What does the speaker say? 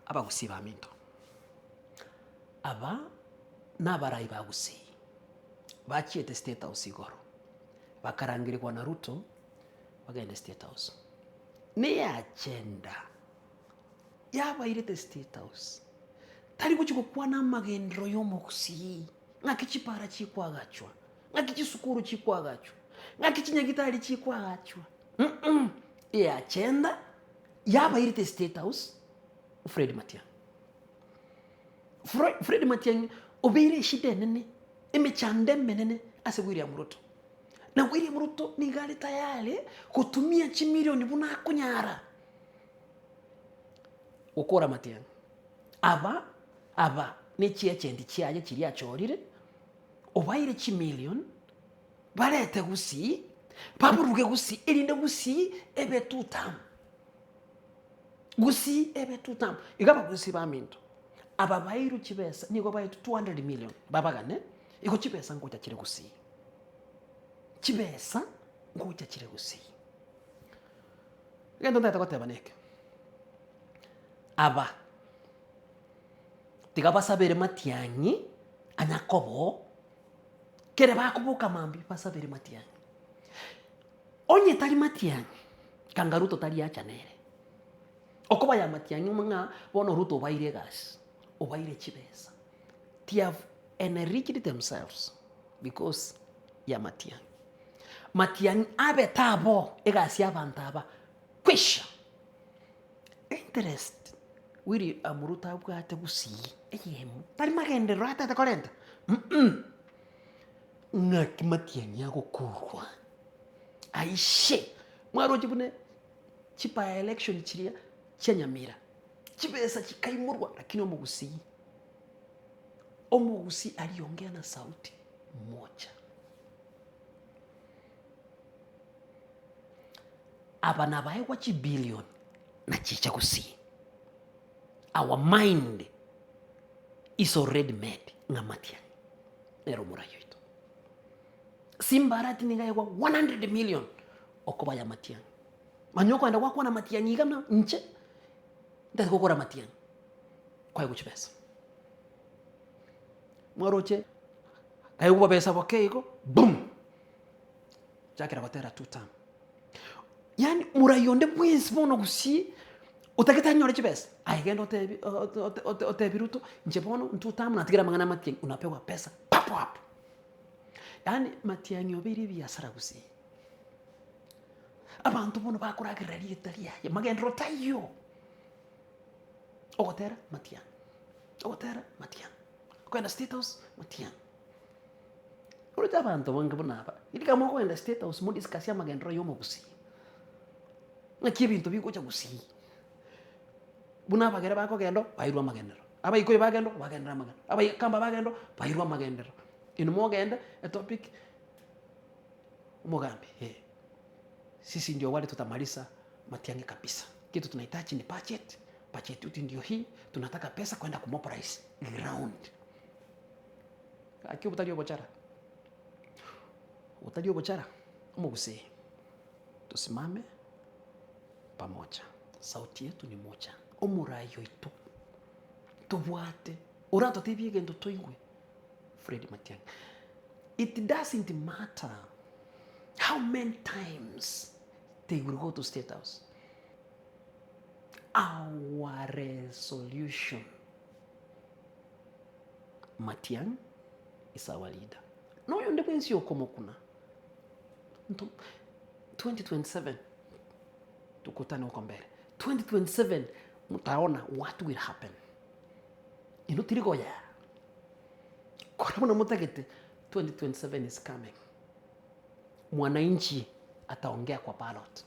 Abagusii baminto, aba nabarai ba Gusii, bachiete State House igoro, bakarangerigwa na Ruto bagende State House. Ne agenda yabairete State House, tari gochia gokwana amagenderero ya omogusii, ng'aki chipara chikwagachwa, ng'aki chisukuru chikwagachwa, ng'aki chinyagitari chikwagachwa, mm eagenda yabairete State House, Fred Matiang'i. Fro Fred Matiang'i obeire eshida enene, emechando emenene ase William Ruto. Na William Ruto nigo are tayari gotumia chimilioni buna akonyara gokora Matiang'i. Aba aba ne chiagent chiaye chiria achorire, obaire chimilioni, barete gusii, baburuge gusii erinde gusii ebe two term. Gusii ebe two term. Iga abagusii baminto, aba bairwe chibesa nigo baetwe 200 million babagane, igo chibesa ngocha chire gusii. Chibesa ngocha chire gusii. Egento ntagete goteba neke, aba tiga basabere matiang'i anya koba oo, kere bakoboka mambia basabere matiang'i. Onye tari matiang'i, kanga Ruto tari acha nere. Okoba ya matiang'i ng'a bono Ruto obaire egasi, obaire chibesa. They have enriched themselves because ya matiang'i. Matiang'i abete abo egasi ya abanto aba kwisha. Interest William Ruto abwate gusii eyemo, tari magenderero atagete korenta mh. Ng'aki matiang'i agokurwa aishe, mwaroche buna chi by election chiria chia Nyamira, chibesa chikaimorwa lakini omogusii, omogusii aliongea na sauti moja. Aba nabaegwa chibillion na chicha gusii, our mind is already made ng'a matiang'i. Nere omorai oito. Simba Arati nigo aegwa 100 million okoba ya matiang'i. Manya okoenda gwakwana matiang'i iga buna inche ntari gokora matiang'i, kwaegwa chibesa. Mwaroche aegwa besa boke igo boom! Chakera gotera two term. Yaani morai onde bwensi bono gusii, otagete anyore chibesa, aye genda otebi otebi Ruto, inche bono intwe otamo natigire amang'ana amatiang'i, unapewa pesa papo hapo. Yaani matiang'i obeire ebiasara gusii. Abanto bono bakoragerera rieta riaye, magenderero taiyo. Ogotera matiang'i, ogotera matiang'i, okogenda state house matiang'i. Oroche abanto bange buna aba, riria mokogenda state house mo discuss amagenderero ya omogusii, ng'aki ebinto bigocha gusii, buna abagere bakogenda oo, bairwe amagenderero, abaikoyo bagenda oo, bagenderera amagenderero, abaikamba bagenda oo, bairwe amagenderero. Inwe mogende etopic, omogambi eh, sisi ndio wale tutamaliza matiang'i kabisa, kitu tunahitaji ni budget, budget yetu ndio hii, tunataka pesa kwenda kumobilize ground. Gaki obotari obochara, obotari obochara, omogusii, tosimame pamoja, sauti yetu ni moja, omorai oito tobwate oratotebie egento toigwe, Fred Matiang'i. It doesn't matter how many times they will go to state house, our resolution. Matiang is our leader. Na oyonde bwensi okomokuna nto 2027 tukutane huko mbele 2027 mtaona what will happen. Inwe tiri goyaa kora buna motagete 2027 is coming. Mwananchi ataongea kwa ballot.